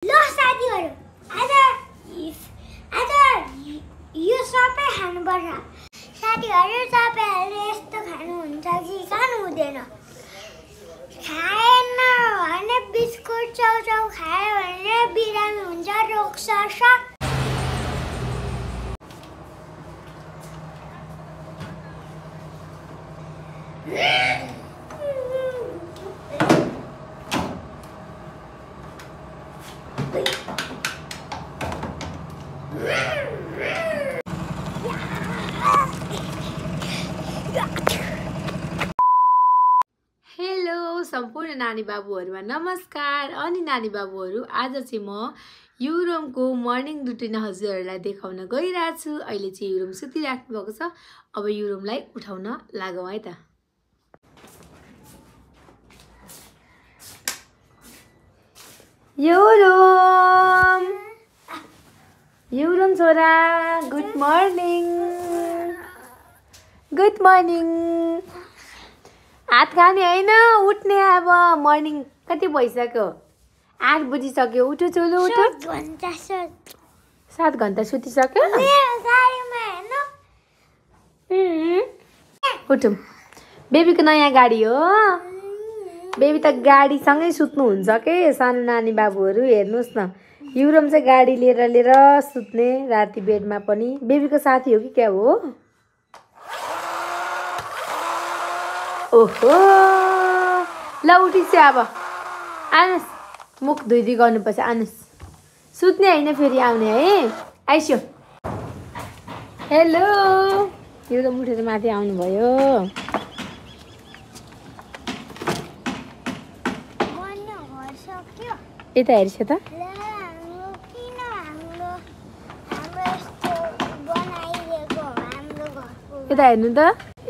ल साथीहरु आज यो सबै खानुपर्छ। साथीहरु तपाईहरुले यस्तो खानुहुन्छ कि खानु हुँदैन। खाएन भने बिस्कुट चाउचाउ खायो भने बिरामी हुन्छ, रोग सर्छ। हेलो सम्पूर्ण नानी बाबुहरुमा नमस्कार। अनि नानी बाबुहरु, आज चाहिँ म युरोमको मर्निङ रुटिन हजुरहरुलाई देखाउन गइरहेको छु। अहिले चाहिँ युरोम सुतिराख्नु भएको छ। अब युरोमलाई उठाउन लागौं है त। युरोम युरोम छोरा, गुड मर्निङ। Good morning. हात खाने हैन, उठ्ने। अब मर्निङ कति भइसक्यो? 8 बजिसक्यो। उठो चोलो, उठो। 7 घण्टा सुतिसक्यो। उठौँ। बेबीको नयाँ गाडी हो। बेबी त गाडीसँगै सुत्नुहुन्छ के सानो नानी बाबुहरू। हेर्नुहोस् न, युरोम चाहिँ गाडी लिएर सुत्ने राति बेडमा पनि। बेबीको साथी हो कि क्या हो? ओहो, ल उठिस अब। आउनुहोस्, मुख धुइदी गर्नुपर्छ। आउनुहोस्, सुत्ने होइन फेरि आउने है। आइस्यो। हेलो, युरोम उठेर माथि आउनुभयो। यता हेर्छ त। यता हेर्नु त,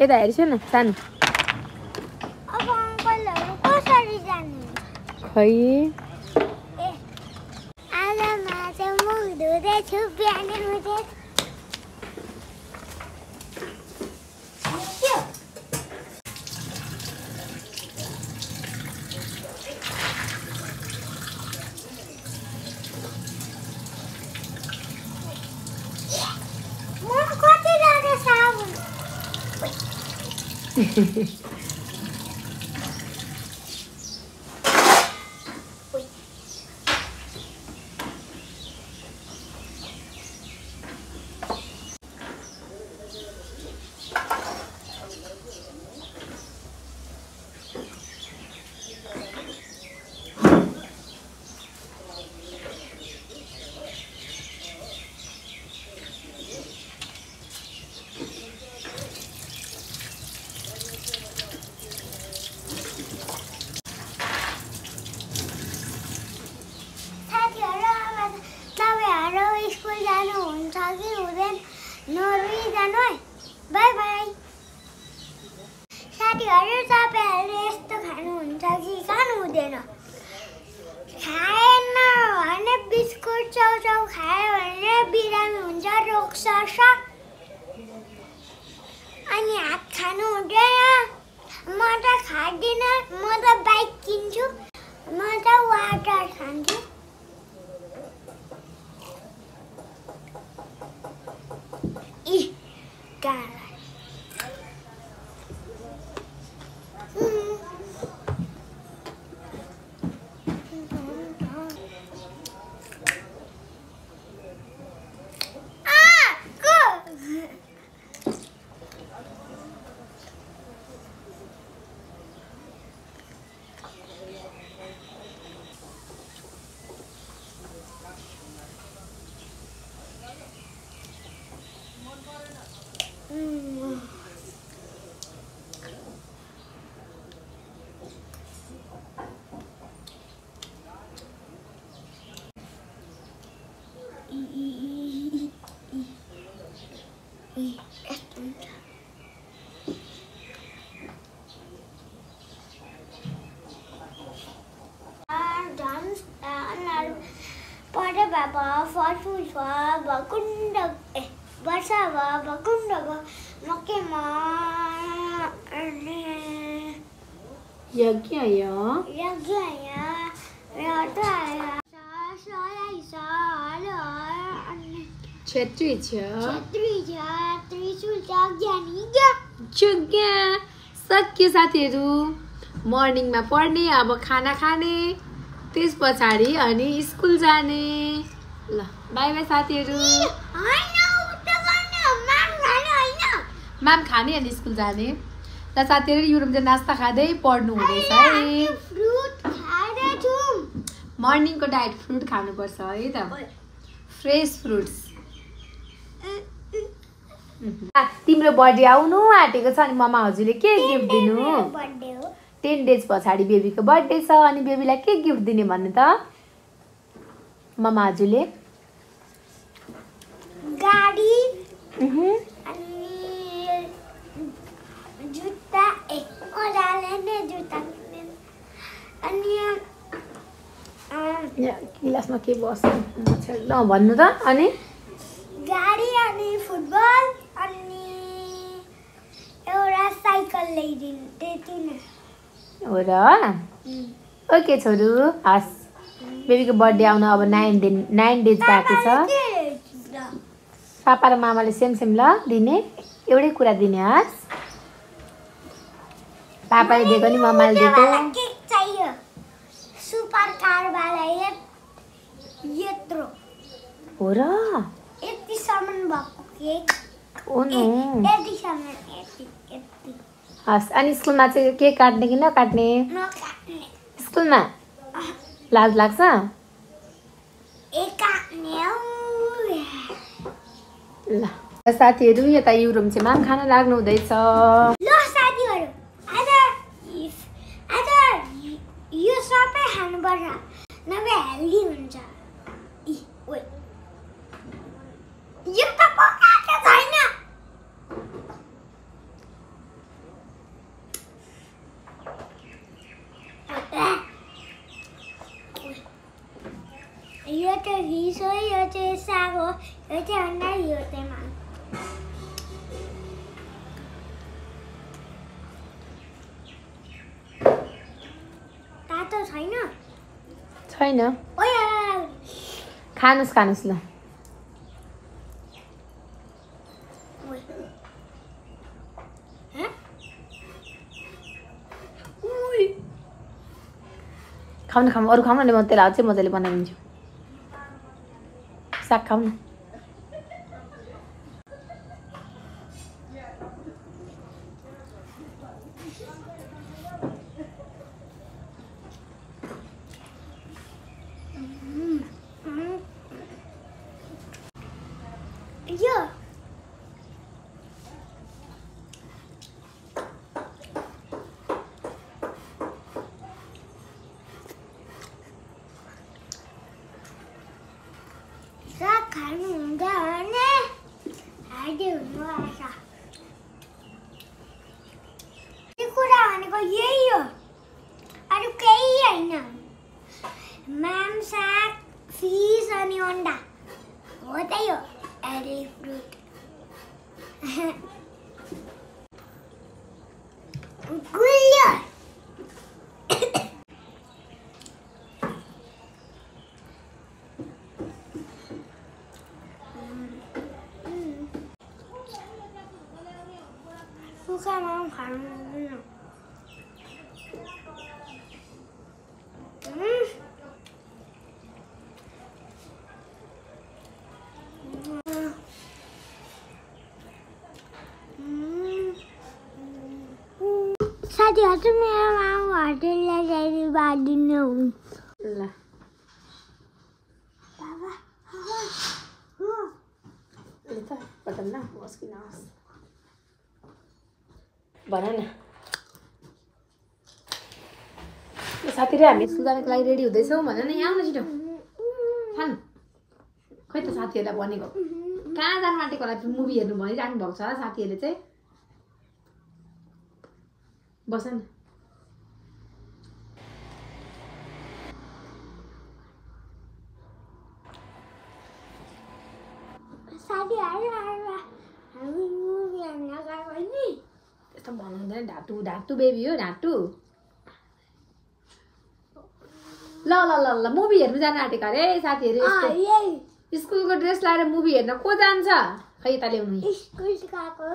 यता हेर्छ न सानो। खै आज म चाहिँ मुख धुँदैछु बिहानै उठेर। स्कुल जानुहुन्छ कि हुँदैन? नरुई जानु है। By by. साथीहरु तपाईहरुले यस्तो खानुहुन्छ कि खानु हुँदैन। खाएन भने बिस्कुट चाउचाउ खायो भने बिरामी हुन्छ, रोग सर्छ। अनि हात खानु हुँदैन। म त खादिन, म त बाइक किन्छु, म त वाटर खान्छु। पढे बाबा फलफुल भकुण्ड वर्षा भकुण्ड मकेमा यज्ञ छेत्री छ त्रिशूल छ ज्ञानी क्या जुग्या सक्यो साथीहरू मर्निङमा पढ्ने अब खाना खाने त्यस पछाडि अनि स्कुल जाने ल बाई बाई साथीहरू माम खाने अनि स्कुल जाने ल साथीहरू युरोम चाहिँ नास्ता खाँदै पढ्नु हुँदैछ है मर्निङको डाइट फ्रुट खानुपर्छ है त फ्रेस फ्रुट्स तिम्रो बर्थडे आउनु आँटेको छ अनि ममा हजुरले के गिफ्ट दिनु 10 डेज पछाडि बेबीको बर्थडे छ अनि बेबीलाई के गिफ्ट दिने भन्नु त ममा हजुरले गाडी अनि जुत्ता ओराले जुत्ता अनि गिलासमा के बस्छ ल भन्नु त अनि गाडी अनि फुटबल अनि एउटा साइकल ल्याइदिनु त्यति नै हो र ओके छोरू हस् बेबीको बर्थडे आउन अब 9 डेज बाँकी छ पापा र मामाले सेम सेम ल दिने एउटै कुरा दिने हस् पापाले दिएको नि ममाले दिएको केक चाहियो सुपर कार वाला यत्रो हो र यतिसम्म भएको केक ओ नो यतिसम्म यति हस् अनि स्कुलमा चाहिँ केक काट्ने कि नकाट्ने नकाट्ने स्कुलमा लाज लाग्छ ल साथीहरू यता युरोम चाहिँ माम खान लाग्नु हुँदैछ ल साथीहरू आज यो सबै खानुपर्छ नभए हेल्दी हुन्छ यो त पकाएको छैन यो त घिस हो यो चाहिँ साग हो यो चाहिँ अन्डा यो चाहिँ मान तातो छैन छैन ओइ खानुस् खानुस् ल खाउन खाउँ अरू खाउँ न म त्यसलाई अझै मजाले बनाइदिन्छु साग खाउँ न यो साग खानु हुन्छ भने हाइडे हुनु आएछ यो कुरा भनेको यही हो अरू केही होइन माम साग फिस अनि अन्डा हो त्यही हो एरी फ्रुट गुलियो सुखा माम खानु साथीहरू चाहिँ मेरो मामा होटेललाई जाने बाँधिनु ल बाबा त बताउन होस् कि नहोस् भन न साथीहरू हामी स्कुल जानको लागि रेडी हुँदैछौँ भन न यहाँ आउन छिटो खानु खै त साथीहरूलाई भनेको कहाँ जानु आँटेको होला मुभी हेर्नु भनिराख्नु भएको छ साथीहरूले चाहिँ बस न साथीहरू हामी मुभी हेर्न गएको नि त्यस्तो भन्नु हुँदैन ढाटु ढाटु बेबी हो ढाटु ल ल ल ल मुभी हेर्नु जानु आँटेको अरे साथीहरू यस्तो स्कुलको ड्रेस लाएर मुभी हेर्न को जान्छ खै यता ल्याउनु स्कुल गएको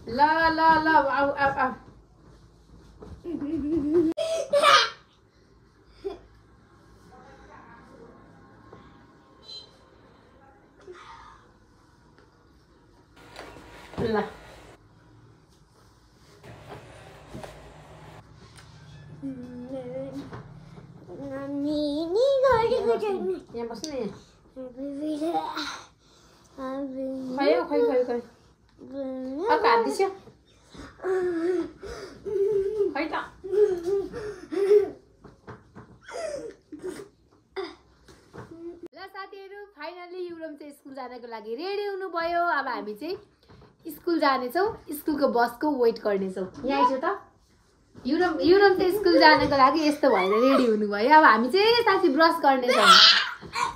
ल ल ल आऊ आऊ आऊ ल यहाँ बस्नु न यहाँ खै खै खै खै अर्को हात दिस्यो खै त ल साथीहरू फाइनली युरोम चाहिँ स्कुल जानको लागि रेडी हुनुभयो अब हामी चाहिँ स्कुल जानेछौँ स्कुलको बसको वेट गर्नेछौँ यहाँ आइसो त युरोम चाहिँ स्कुल जानको लागि यस्तो भएर रेडी हुनुभयो अब हामी चाहिँ साथी ब्रस गर्नेछौँ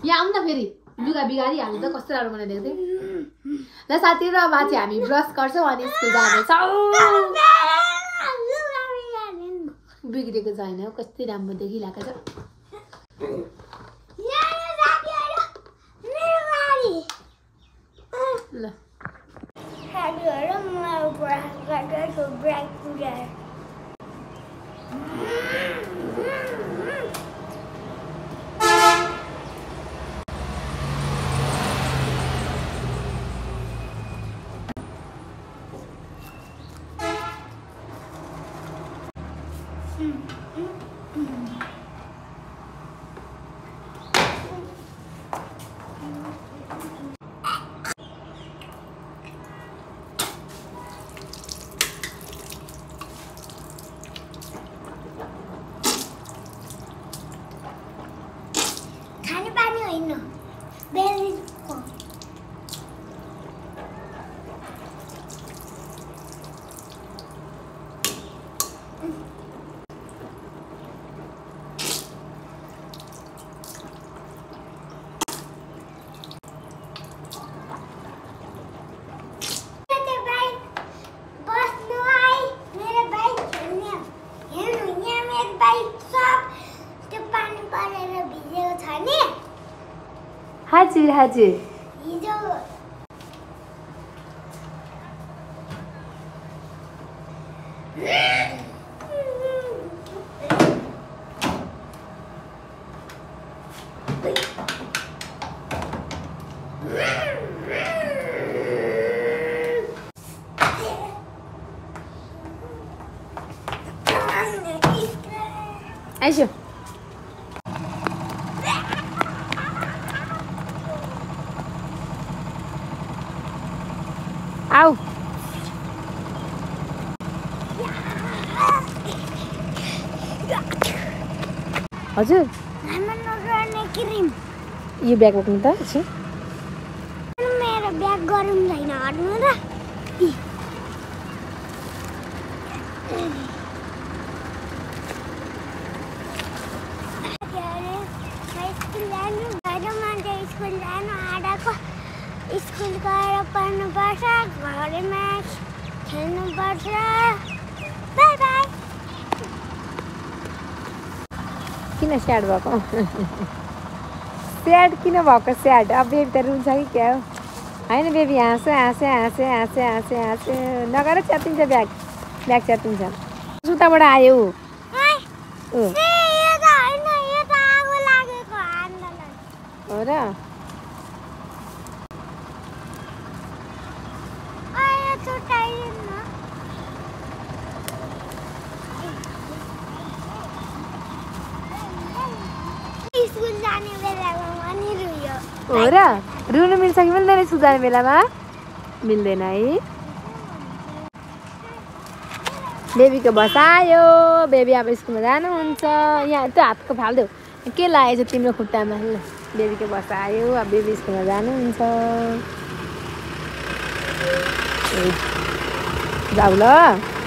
यहाँ आउँ न फेरि लुगा बिगारिहाल्नु त कस्तो राम्रो बनाइदिएको थिएँ ल साथीहरू अब चाहिँ हामी ब्रस गर्छौँ अनि स्कुल जानेछौँ बिग्रेको छैन कस्तो राम्रो देखिरहेको छ ल हजुर हजुर आइसो आऊ हजुर यो ब्याग बोक्नु त एकछिन मेरो ब्याग गरौँ छैन हट्नु र स्कुल गएर पढ्नुपर्छ घरमा खेल्नुपर्छ बाई बाई किन स्याड भएको स्याड किन भएको स्याड अब बेबी त रुन्छ कि क्या हो होइन बेबी हाँस्यो हाँस्यो हाँस्यो हाँस्यो हाँस्यो हाँस्यो नगर च्यातिन्छ ब्याग ब्याग च्यातिन्छ सुताबाट आयो हो र हो र रुनु मिल्छ कि मिल्दैन स्कुल जाने बेलामा मिल्दैन है बेबीको बसायो बेबी अब स्कुलमा जानुहुन्छ यहाँ त्यो हातको फाल्देऊ के लागेको छ तिम्रो खुट्टामा ल बेबीको बसायो अब बेबी स्कुलमा जानुहुन्छ जाऊ ल